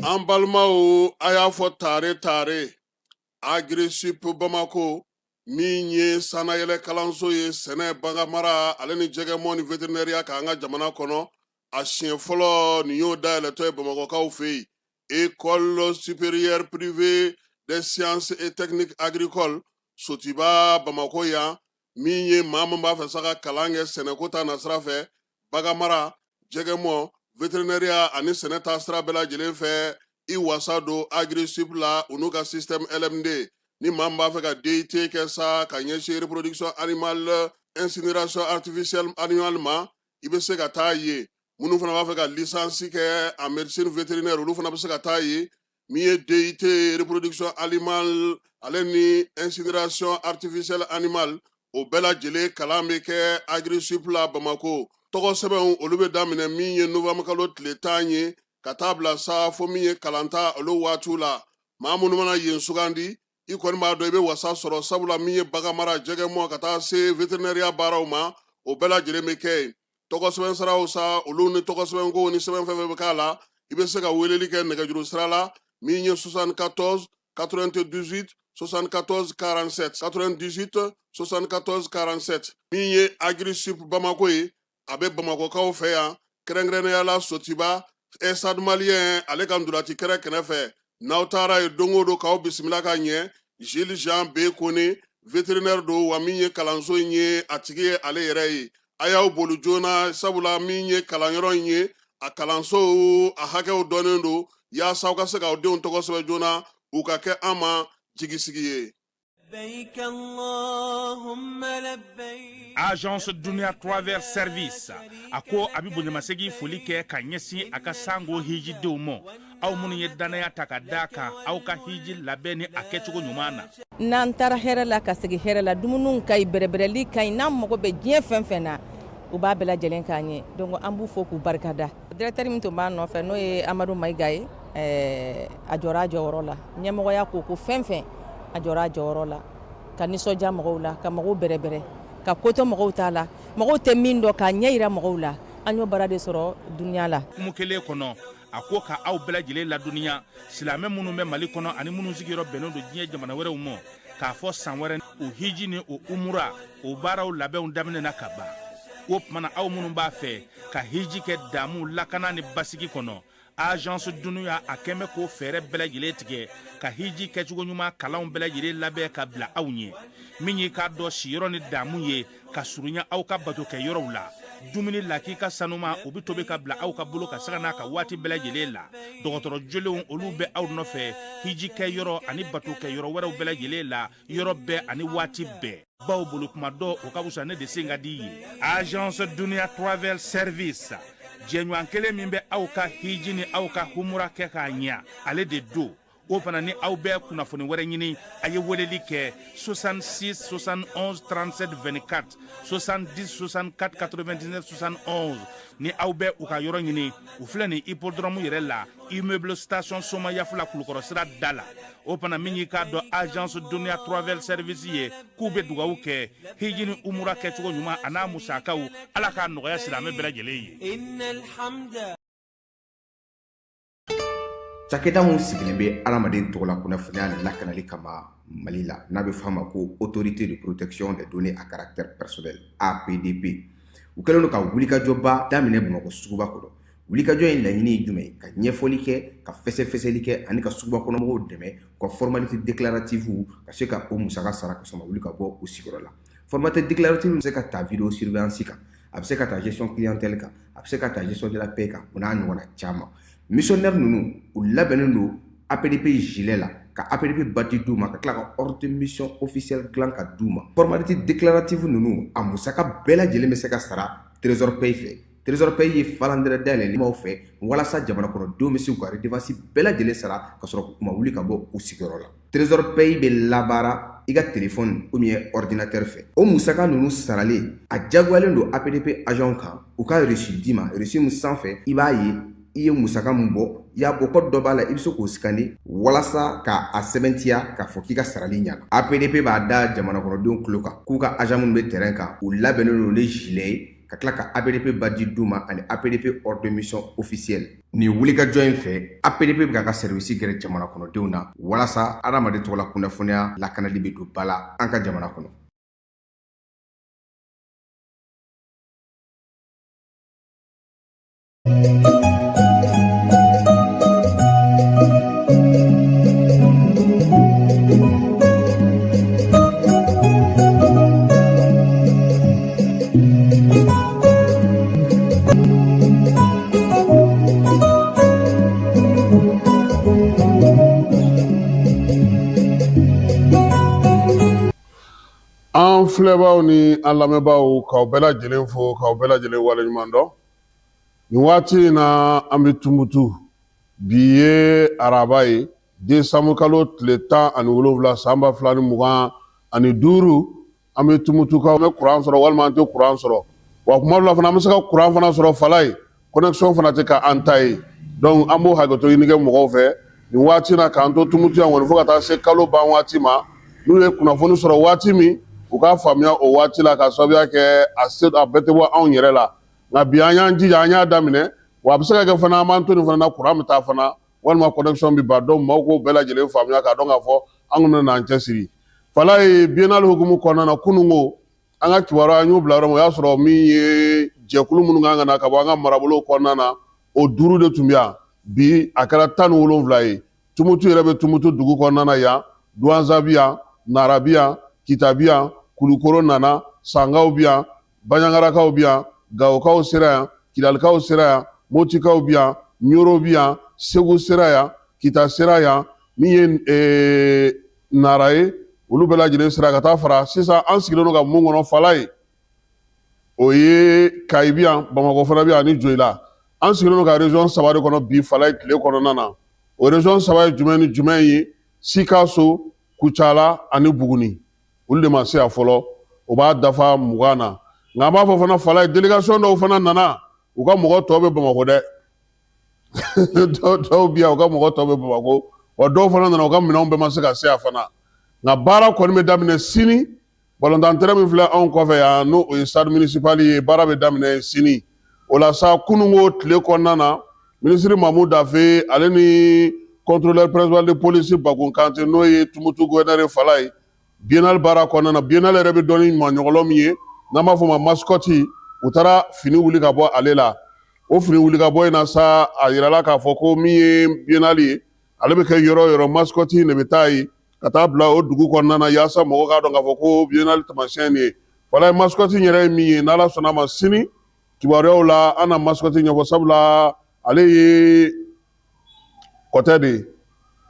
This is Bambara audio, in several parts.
An balimaw, a y'a fɔ tare tare, Agirisup Bamako min ye sannayɛlɛ kalanso ye sɛnɛ, baganmara ale ni jɛgɛmɔ ni veterinɛriya kan an ka jamana kɔnɔ, a siɲɛ fɔlɔ nin y'o dayɛlɛtɔ ye Bamakɔkaw fɛ yen. École supérieure privée des sciences et techniques agricoles, Sotiba, Bamakɔ yan, min ye maa min b'a fɛ sa ka kalan kɛ sɛnɛko ta nasira fɛ, baganmara, jɛgɛmɔ, veterinɛriya ani sɛnɛ ta sira bɛɛ lajɛlen fɛ, i wasa don Agirisup la, u n'u ka système LMD. Ni maa min b'a fɛ ka DUT kɛ sa ka ɲɛsin reproduction animale, insémination artificielle animale ma, i bɛ se ka taa yen. Minnu fana b'a fɛ ka licence kɛ en médecine vétérinaire, olu fana bɛ se ka taa yen. Min ye DUT reproduction animale ale ni insémination artificielle animale, o bɛɛ lajɛlen kalan bɛ kɛ Agirisup la Bamako. Tɔgɔ sɛbɛnw, olu bɛ daminɛ min ye novembre kalo tile 10 ye ka taa bila sa fo min ye kalanta olu waatiw la. Maa minnu mana yen sugandi, i kɔni b'a dɔn i bɛ wasa sɔrɔ, sabula min ye baganmara, jɛgɛmɔ ka taa se veterinɛriya baaraw ma, o bɛɛ lajɛlen bɛ kɛ yen. Tɔgɔ sɛbɛn siraw sa, olu ni tɔgɔ sɛbɛnko ni sɛbɛn fɛn fɛn bɛ k'a la, i bɛ se ka weleli kɛ nɛgɛjuru sira la min ye 74 98 74 47, 98 74 47. Min ye Agirisup Bamako ye, a bɛ Bamakɔkaw fɛ yan, kɛrɛnkɛrɛnnenya la Sotiba, Stade Malien ale ka ntolaci kɛrɛ kɛrɛfɛ. N'aw taara yen don o don, k'aw bisimila ka ɲɛ. Gilles Jean B Kone, vétérinaire don, wa min ye kalanso in ye, a tigi ye ale yɛrɛ ye. A y'aw boli joona, sabula min ye kalanyɔrɔ in ye, a kalansow a hakɛw dɔnnen don, yaasa aw ka se k'aw denw tɔgɔ sɛbɛn joona, u ka kɛ an ma jigisigi ye. Agence Dunia Travel Service a ko a bɛ bonyamasegin foli kɛ ka ɲɛsin a ka sango hijidenw ma, aw minnu ye dannaya ta ka da kan aw ka hiji labɛn ni a kɛcogo ɲuman na. N'an taara hɛrɛ la ka segin hɛrɛ la, dumuniw ka ɲi, bɛrɛbɛrɛli ka ɲi. N'an mago bɛ diɲɛ fɛn fɛn na, u b'a bɛɛ lajɛlen k'an ye. Donc an b'u fo k'u barikada. Directeur min tun b'a nɔfɛ, n'o ye Amadu Mayiga ye, a jɔra a jɔyɔrɔ la. Ɲɛmɔgɔya ko ko fɛn fɛn, a jɔra a jɔyɔrɔ la ka nisɔndiya mɔgɔw la, ka mɔgɔw bɛrɛbɛrɛ, ka kotɔ mɔgɔw t'a la, mɔgɔw tɛ min dɔn, k'a ɲɛ yira mɔgɔw la. An y'o baara de sɔrɔ Dunia la. Kumu kelen kɔnɔ, a ko ka aw bɛɛ lajɛlen ladɔnniya, silamɛ minnu bɛ Mali kɔnɔ ani minnu sigiyɔrɔ bɛnnen don diɲɛ jamana wɛrɛw ma, k'a fɔ san wɛrɛ o hiji ni o umura, o baaraw labɛnw daminɛna ka ban. O tuma na, aw minnu b'a fɛ ka hiji kɛ damu, lakana ni basigi kɔnɔ, Agence Dunia a kɛn bɛ k'o fɛɛrɛ bɛɛ lajɛlen tigɛ ka hiji kɛcogo ɲuman kalanw bɛɛ lajɛlen labɛn ka bila aw ɲɛ. Min y'i k'a dɔn siyɔrɔ ni damu ye ka surunya aw ka bato kɛ yɔrɔw la, dumuni lakika sanuma, o bɛ tobi ka bila aw ka bolo ka sanga n'a ka waati bɛɛ lajɛlen la. Dɔgɔtɔrɔ jolenw, olu bɛ aw nɔfɛ hiji kɛ yɔrɔ ani bato kɛ yɔrɔ wɛrɛw bɛɛ lajɛlen la, yɔrɔ bɛɛ ani waati bɛɛ. Baw bolo kuma dɔ, o ka fisa ne de sen ka di ye. Agence Dunia Travel Service, jɛɲɔgɔn kelen min bɛ aw ka hiji ni aw ka humura kɛ k'a ɲɛ, ale de don. O fana ni aw bɛ kunnafoni wɛrɛ ɲini, a ye weleli kɛ 66 71 37 24, 70 64 99 71. Ni aw bɛ u ka yɔrɔ ɲini, u filɛ nin hippodrome yɛrɛ la, immeuble Station Somayafula, Kulukɔrɔ sira da la. O fana, min y'i k'a dɔn Agence Dunia Travel Service ye, k'u bɛ dugawu kɛ hiji ni umura kɛcogo ɲuman a n'a musakaw, Ala k'a nɔgɔya silamɛ bɛɛ lajɛlen ye. Cakɛda min sigilen bɛ adamaden tɔgɔla kunnafoniya lakanali kama Mali la, n'a bɛ f'a ma ko Autorité de protection des données à caractère personnel, APDP, u kɛlen don ka wulikajɔba daminɛ Bamakɔ suguba kɔnɔ. Wulikajɔ in laɲini ye jumɛn ye? Ka ɲɛfɔli kɛ, ka fɛsɛfɛsɛli kɛ ani ka suguba kɔnɔmɔgɔw dɛmɛ u ka formalité déclarative ka se ka o musaka sara ka sɔrɔ ka wuli ka bɔ u sigiyɔrɔ la. Formalité déclarative bɛ se ka ta vidéo surveillance kan, a bɛ se ka ta gestion clientèle kan, a bɛ se ka ta gestion de la paie kan, o n'a ɲɔgɔnna caman. Missionnaire ninnu, u labɛnnen don APDP gilet la. Ka APDP badge d'u ma, ka tila ka ordre de mission officiel dilan ka d'u ma. Formalité déclarative ninnu, a musaka bɛɛ lajɛlen bɛ se ka sara Trésor Pay fɛ. Trésor Pay ye falandɛrɛ dayɛlɛli maaw fɛ walasa jamana kɔnɔdenw bɛ se k'u ka redevance bɛɛ lajɛlen sara ka sɔrɔ u ma wuli ka bɔ u sigiyɔrɔ la. Trésor Pay bɛ labaara i ka téléphone ou bien ordinateur fɛ. O musaka ninnu saralen, a jagoyalen don APDP agent kan u ka reçu d'i ma. Reçu min sanfɛ i b'a ye i ye musaka min bɔ, i y'a bɔ, code dɔ b'a la, i bɛ se k'o scanner walasa ka a sɛbɛntiya k'a fɔ k'i ka sarali ɲana. APDP b'a da jamana kɔnɔdenw tulo kan k'u ka agent minnu bɛ terrain kan, u labɛnnen don ni gilet ye, ka tila ka APDP badge d'u ma ani APDP ordre de mission officiel. Nin wulikajɔ in fɛ, APDP bɛ k'a ka service gɛrɛ jamana kɔnɔdenw na walasa adamaden tɔgɔla kunnafoniya lakanali bɛ don ba la an ka jamana kɔnɔ. An filɛbaaw ni an lamɛnbaaw, k'aw bɛɛ lajɛlen fo, k'aw bɛɛ lajɛlen waleɲuman dɔn. Nin waati in na, an bɛ Tumutu. Bi ye araba ye, desanburu kalo tile 17, san 2025. An bɛ Tumutukaw, an bɛ kuran sɔrɔ walima an tɛ kuran sɔrɔ wa? Kuma dɔ la fana, an bɛ se ka kuran fana sɔrɔ fala ye, connexion fana tɛ ka an ta ye. Donc an b'o hakɛto ɲini kɛ mɔgɔw fɛ nin waati na, k'an to Tumutu yan kɔni fo ka taa se kalo ban waati ma. N'u ye kunnafoni sɔrɔ waati min, u k'a faamuya o waati la, ka sababuya kɛ a se a bɛɛ tɛ bɔ anw yɛrɛ la. Nka bi an y'an jija, an y'a daminɛ wa. A bɛ se ka kɛ fana, an b'an to nin fana na, kuran bɛ taa fana walima connexion bɛ ban. Donc maaw k'o bɛɛ lajɛlen faamuya k'a dɔn k'a fɔ an kɔni bɛna n'an cɛsiri fala ye. Biennale hukumu kɔnɔna na, kunun ko an ka kibaruya an y'o bila yɔrɔ min, o y'a sɔrɔ min ye jɛkulu minnu kan ka na ka bɔ an ka marabolow kɔnɔna na, o 5 de tun bɛ yan. Bi a kɛra 17 ye. Tumutu yɛrɛ bɛ Tumutu dugu kɔnɔna na yan, Duwanza bɛ yan, Nara bɛ yan, Kita bɛ yan, Kulukoro nana, Sankaw bɛ yan, Baɲangarakaw bɛ yan, Gawokaw sera yan, Kidalikaw sera yan, Motikaw bɛ yan, Ɲoro bɛ yan, Segu sera yan, Kita sera yan, min ye Nara ye, olu bɛɛ lajɛlen sera ka taa fara. Sisan an sigilen don ka mun kɔnɔ fala ye, o ye Kayi bɛ yan, Bamakɔ fana bɛ yan ani Joyila. An sigilen don ka région 3 de kɔnɔ bi fala ye tile kɔnɔna na. O région 3 ye jumɛn ni jumɛn ye? Sikaso, Kucala ani Buguni. Olu de ma se yan fɔlɔ, o b'a dafa 20 na. Nka an b'a fɔ fana fala ye, délégation dɔw fana nana, u ka mɔgɔ tɔ bɛ Bamakɔ dɛ. Dɔw bɛ yan, u ka mɔgɔ tɔ bɛ Bamakɔ wa. Dɔw fana nana, u ka minɛnw bɛɛ ma se ka se yan fana. Nka baara kɔni bɛ daminɛ sini. Balontan terrain min filɛ anw kɔfɛ yan, n'o o ye stade municipal ye, baara bɛ daminɛ sini. O la sa, kununko tile kɔnɔna na, minisiri Mamu Dafe ale ni contrôleur principal de police Bakun Kante, n'o ye Tumutu gouverneur ye fala ye, biennale baara kɔnɔna na, biennale yɛrɛ bɛ dɔn ni maɲɔgɔlɔ min ye n'an b'a fɔ o ma mascotte, u taara fini wuli ka bɔ ale la. O fini wuli ka bɔ in na sa, a yirala k'a fɔ ko min ye biennale ye, ale bɛ kɛ yɔrɔ o yɔrɔ, mascotte in de bɛ taa yen ka taa bila o dugu kɔnɔna na, yaasa mɔgɔ k'a dɔn k'a fɔ ko biennale taamasiyɛn nin ye fala ye. Mascotte in yɛrɛ ye min ye, n'Ala sɔnna a ma, sini kibaruyaw la an na mascotte ɲɛfɔ, sabula ale ye kɔtɛ de ye.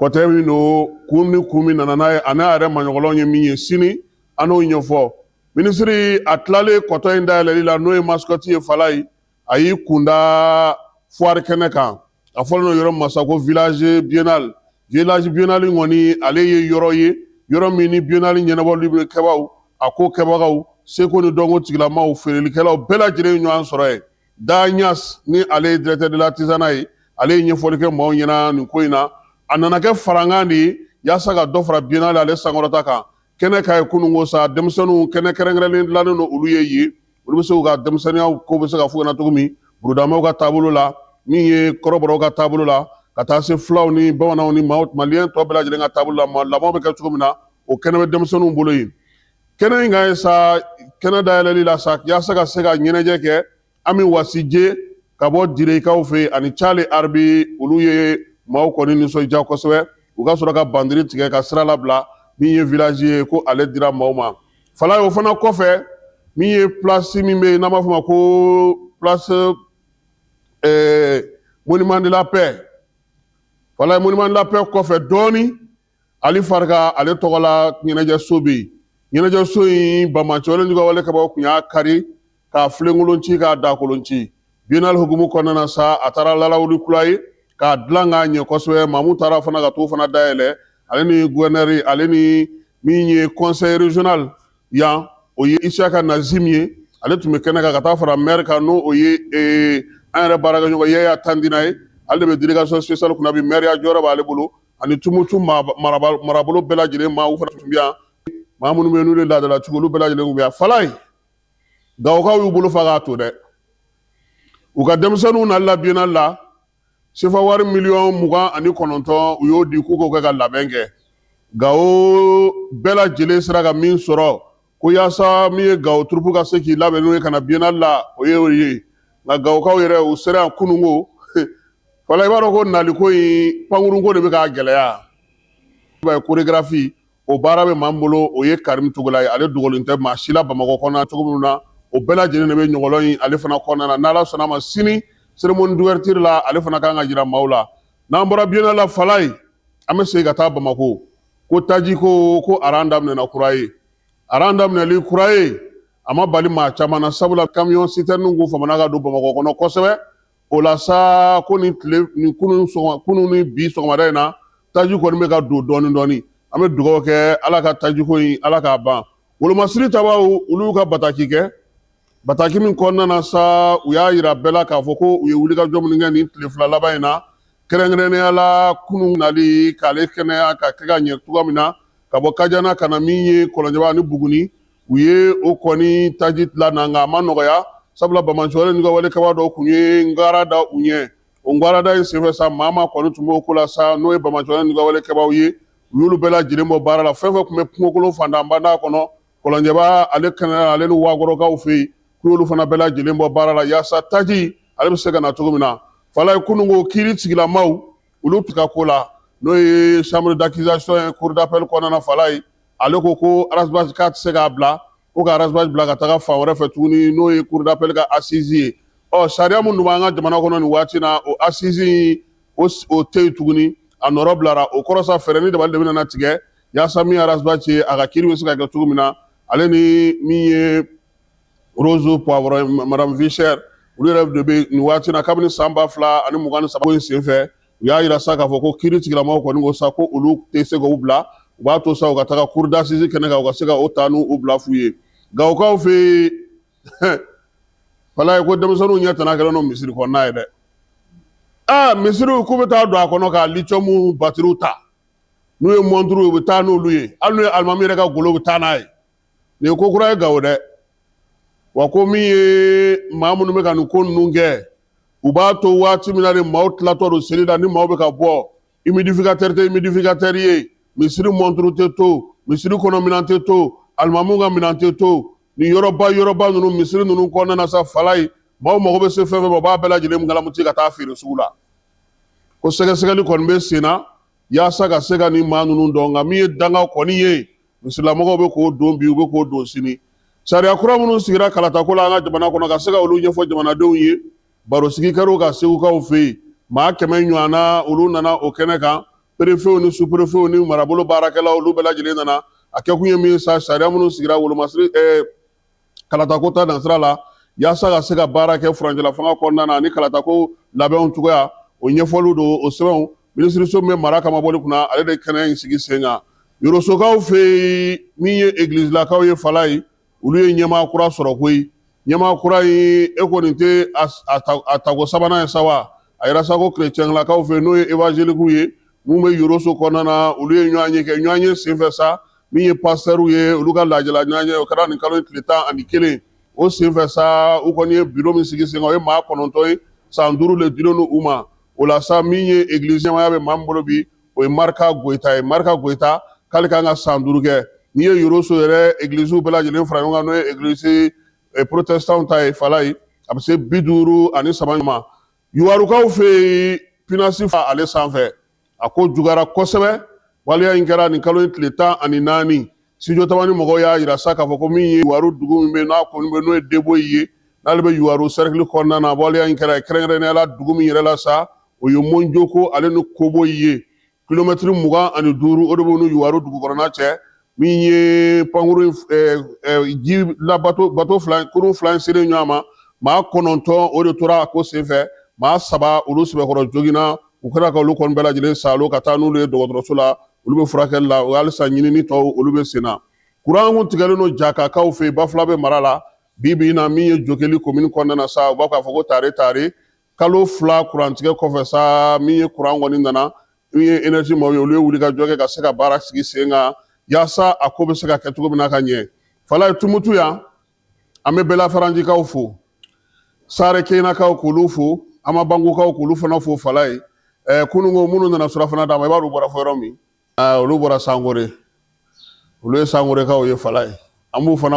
Kɔtɛ min don, kun ni kun min nana n'a ye, ani a yɛrɛ maɲɔgɔlɔn ye min ye, sini an n'o ɲɛfɔ. Minisiri a tilalen kɔtɔ in dayɛlɛli la, n'o ye mascotte ye fala ye, a y'i kunda foire kɛnɛ kan. A fɔlen don yɔrɔ min ma sa ko village biennale. Village biennale kɔni, ale ye yɔrɔ ye, yɔrɔ min ni biennale ɲɛnabɔli bɛ kɛbaaw, a ko kɛbagaw, seko ni dɔnko tigilamaw, feerelikɛlaw bɛɛ lajɛlen ye ɲɔgɔn sɔrɔ yen. Da Ɲas ni ale ye directeur de l'artisanat ye, ale ye ɲɛfɔli kɛ maaw ɲɛna nin ko in na. A nana kɛ farankan de ye yaasa ka dɔ fara biennale ale sankɔrɔta kan. Kɛnɛ ka ye kununko sa, denmisɛnninw kɛnɛ kɛrɛnkɛrɛnlen dilannen don olu ye yen. Olu bɛ se k'u ka denmisɛnninya ko bɛ se ka f'u ɲɛna cogo min, burudamɛw ka taabolo la, min ye kɔrɔbɔrɔw ka taabolo la, ka taa se fulaw ni bamananw ni maaw maliyɛn tɔ bɛɛ lajɛlen ka taabolo la, lamɔ bɛ kɛ cogo min na, o kɛnɛ bɛ denmisɛnninw bolo yen. Kɛnɛ in kan ye sa, kɛnɛ dayɛlɛli la sa, yaasa ka se ka ɲɛnajɛ kɛ, Ami Wasije ka bɔ Direkaw fɛ yen ani Cale Arbi, olu ye maaw kɔni nisɔndiya kosɛbɛ. U ka sɔrɔ ka bandiri tigɛ ka sira labila. Min ye village ye, ko ale dira maaw ma fala ye. O fana kɔfɛ, min ye place min bɛ yen n'an b'a fɔ o ma ko place monument de la paix fala ye, monument de la paix kɔfɛ dɔɔni, Ali Farka ale tɔgɔ la ɲɛnajɛso bɛ yen. Ɲɛnajɛso in, banbaanciwale juguya wale kɛbaaw kun y'a kari k'a filenkolon ci, k'a dakolon ci. Biennale hukumu kɔnɔna na sa, a taara lalawuli kura ye k'a dilan k'a ɲɛ kosɛbɛ. Maamu taara fana ka t'o fana dayɛlɛ, ale ni gouverneur, ale ni min ye conseil régional yan, o ye Isiyaka Nazim ye, ale tun bɛ kɛnɛ kan, ka taa fara maire kan, n'o o ye an yɛrɛ baarakɛɲɔgɔn Yaya Tandina ye. Ale de bɛ délégation spéciale kunna bi, maire ya jɔyɔrɔ b'ale bolo, ani Tumutu marabolo bɛɛ lajɛlen maaw fana tun bɛ yan. Maa minnu bɛ yen n'olu ye laadalatigiw, olu bɛɛ lajɛlen tun bɛ yan. Falaye, Gawokaw y'u bolo fa k'a to dɛ. U ka denmisɛnninw nali la biennale la, sefa wari miliyɔn 29, u y'o di k'u k'o kɛ ka labɛn kɛ. Gawo bɛɛ lajɛlen sera ka min sɔrɔ ko yaasa min ye Gawo troupe ka se k'i labɛn n'o ye ka na biennale la, o ye o ye. Nka Gawokaw yɛrɛ, u sera yan kununko. Fala, i b'a dɔn ko naliko in, pankurunko de bɛ k'a gɛlɛya. I b'a ye, chorégraphie o baara bɛ maa min bolo, o ye Karim Togola ye. Ale dogolen tɛ maa si la Bamakɔ kɔnɔna cogo min na, o bɛɛ lajɛlen de bɛ ɲɔgɔlɔn in ale fana kɔnɔna na. N'Ala sɔnna a ma, sini cérémonie d'ouverture la, ale fana kan ka jira maaw la. N'an bɔra biennale la, Falaye, an bɛ segin ka taa Bamakɔ. Ko taji ko aran daminɛna kura ye. Aran daminɛli kura ye, a ma bali maa caman na, sabula camion citerne kun famana ka don Bamakɔ kɔnɔ kosɛbɛ. O la sa, ko nin tile nin kunun sɔgɔma, kunun ni bi sɔgɔmada in na, taji kɔni bɛ ka don dɔɔni dɔɔni. An bɛ dugawu kɛ Ala ka tajiko in, Ala k'a ban. Wolomasiri tabaw, olu y'u ka bataki kɛ. Bataki min kɔnɔna na sa, u y'a yira bɛɛ la k'a fɔ ko u ye wulikajɔ minnu kɛ nin tile 2 laban in na, kɛrɛnkɛrɛnnenya la kunun nali k'ale kɛnɛya ka kɛ ka ɲɛ cogoya min na, ka bɔ Kajana ka na min ye Kɔlɔnjɛba ni Buguni, u ye o kɔni taji tila na. Nka a ma nɔgɔya, sabula banbaanciwale n'u ka wale kɛbaa dɔw kun ye ngara da u ɲɛ. O ngara da in senfɛ sa, maa maa kɔni tun b'o ko la sa, n'o ye banbaanciwale n'u ka wale kɛbaaw ye, u y'olu bɛɛ lajɛlen bɔ baara la. Fɛn fɛn tun bɛ kungokolon fantanbanda kɔnɔ, Kɔlɔnjɛba ale kɛnɛya, ale ni Wakɔrɔkaw fɛ yen, k'u y'olu fana bɛɛ lajɛlen bɔ baara la yaasa taji ale bɛ se ka na cogo min na. Falaye, kununko kiiri tigilamaw, olu ka ko la, n'o ye chambre d'accusation ye cour d'appel kɔnɔna na, Falaye, ale ko ko Ras Bath k'a tɛ se k'a bila, ko ka Ras Bath bila ka taga fan wɛrɛ fɛ tuguni, n'o ye cour d'appel ka assise ye. Ɔ, sariya min dun b'an ka jamana kɔnɔ nin waati na, o assise in, o tɛ yen tuguni, a nɔrɔ bilara. O kɔrɔ sa, fɛɛrɛ ni dabali de bɛna na tigɛ yaasa min ye Ras Bath ye, a ka kiiri bɛ se ka kɛ cogo min na. Ale ni min ye Rose Poivron, madame vie chère, olu yɛrɛ de bɛ nin waati na kabini san 2023 ko in senfɛ. U y'a yira sa k'a fɔ ko kiiri tigilamaw kɔni ko sa ko olu tɛ se k'u bila, u b'a to sa u ka taga cour d'assises kɛnɛ kan, u ka se ka o ta n'u bila f'u ye. Gawokaw fɛ yen, Falaye, ko denmisɛnninw ɲɛ tana kɛlen don misiri kɔnɔna ye dɛ. Aa, misiriw, k'u bɛ taa don a kɔnɔ ka lithium batiriw ta, n'u ye montre, u bɛ taa n'olu ye, hali n'u ye alimami yɛrɛ ka golo, u bɛ taa n'a ye. Nin ye ko kura ye Gawo dɛ. Wa ko min ye maa minnu bɛ ka nin ko ninnu kɛ, u b'a to waati min na ni maaw tilatɔ don seli la, ni maaw bɛ ka bɔ, humidificateur tɛ humidificateur ye, misiri montre tɛ to, misiri kɔnɔ minɛn tɛ to, alimamiw ka minɛn tɛ to. Nin yɔrɔba yɔrɔba ninnu, misiri ninnu kɔnɔna na sa, Falaye, maaw mago bɛ se fɛn fɛn ma, u b'a bɛɛ lajɛlen galamuti ka taa feere sugu la. Ko sɛgɛsɛgɛli kɔni bɛ sen na yaasa ka se ka nin maa ninnu dɔn. Nka min ye danga kɔni ye, misilamɔgɔw bɛ k'o don bi, u bɛ k'o don sini. Sariya kura minnu sigira kalatako la an ka jamana kɔnɔ, ka se ka olu ɲɛfɔ jamanadenw ye, barosigi kɛra ka Segukaw fɛ yen. Maa 100 ɲɔgɔnna, olu nana o kɛnɛ kan. Perefew ni superefew ni marabolo baarakɛlaw, olu bɛɛ lajɛlen nana. A kɛkun ye min ye sa, sariya minnu sigira wolomasiri kalatako ta nasira la, yaasa ka se ka baara kɛ furancɛla fanga kɔnɔna na, ani kalatako labɛnw cogoya, o ɲɛfɔliw don. O sɛbɛnw, minisiriso min bɛ mara kamabɔli kunna, ale de kɛnɛ in sigi sen kan. Yorosokaw fɛ yen, min ye egilizilakaw ye, Falaye, olu ye ɲɛmaa kura sɔrɔ koyi. Ɲɛmaa kura in, e ko nin tɛ a tako sabanan ye sa wa? A yira sa ko kerecɛnlakaw fɛ, n'o ye évangéliques ye mun bɛ Yoroso kɔnɔna na, olu ye ɲɔgɔn ye kɛ. Ɲɔgɔn ye senfɛ sa, min ye pasitɛriw ye, olu ka lajɛla ɲɔgɔn ye, o kɛra nin kalo tile 11. O senfɛ sa, u kɔni ye biro min sigi sen kan, o ye maa 9 ye. San 5 le dilen don u ma. O la sa, min ye egilizi ɲɛmaaya bɛ maa min bolo bi, o ye Marika Goyita ye. Marika Goyita k'ale kan ka san 5 kɛ. N'i ye Yoroso yɛrɛ egiliziw bɛɛ lajɛlen fara ɲɔgɔn kan, n'o ye egilizi protestantw ta ye, Falaye, a bɛ se 53 ma. Yuwarukaw fɛ yen, pinasi fa ale sanfɛ, a ko juguyara kosɛbɛ. Waleya in kɛra nin kalo in tile 14. Studio Tamani mɔgɔw y'a yira sa k'a fɔ ko min ye Yuwaru dugu min bɛ, n'a kɔni bɛ, n'o ye Deboyi ye, n'ale bɛ Yuwaru cercle kɔnɔna na, waleya in kɛra. Kɛrɛnkɛrɛnnenya la, dugu min yɛrɛ la sa, o ye Monjoko ale ni Koboyi ye. Kilomɛtiri 25, o de b'u ni Yuwaru dugu kɔnɔna cɛ. Min ye pankuru ji la bato fila, kurun fila in selen ɲɔgɔn ma, maa 9, o de tora a ko senfɛ. Maa 3, olu sɛbɛkɔrɔ joginna. U kɛra ka olu kɔni bɛɛ lajɛlen saalo ka taa n'olu ye dɔgɔtɔrɔso la. Olu bɛ furakɛli la, o halisa ɲinini tɔw, olu bɛ sen na. Kuran kun tigɛlen don Jakakaw fɛ yen, Bafulabe mara la. Bi bi in na, min ye Jokeli komini kɔnɔna na sa, u b'a k'a fɔ ko tare tare, kalo 2 kurantigɛ kɔfɛ sa, min ye kuran kɔni nana. Min ye énergie maaw ye, olu ye wulikajɔ kɛ ka se ka baara sigi sen kan yaasa a ko bɛ se ka kɛ cogo min na ka ɲɛ. Falaye, Tumutu yan, an bɛ Bɛlafaranjikaw fo, Sare Kenakaw k'olu fo, Amabangukaw k'olu fana fo. Falaye, kununko minnu nana surafana d'a ma, i b'a dɔn u bɔra fɔ yɔrɔ min? Olu bɔra Sankore, olu ye Sankorekaw ye. Falaye, an b'u fana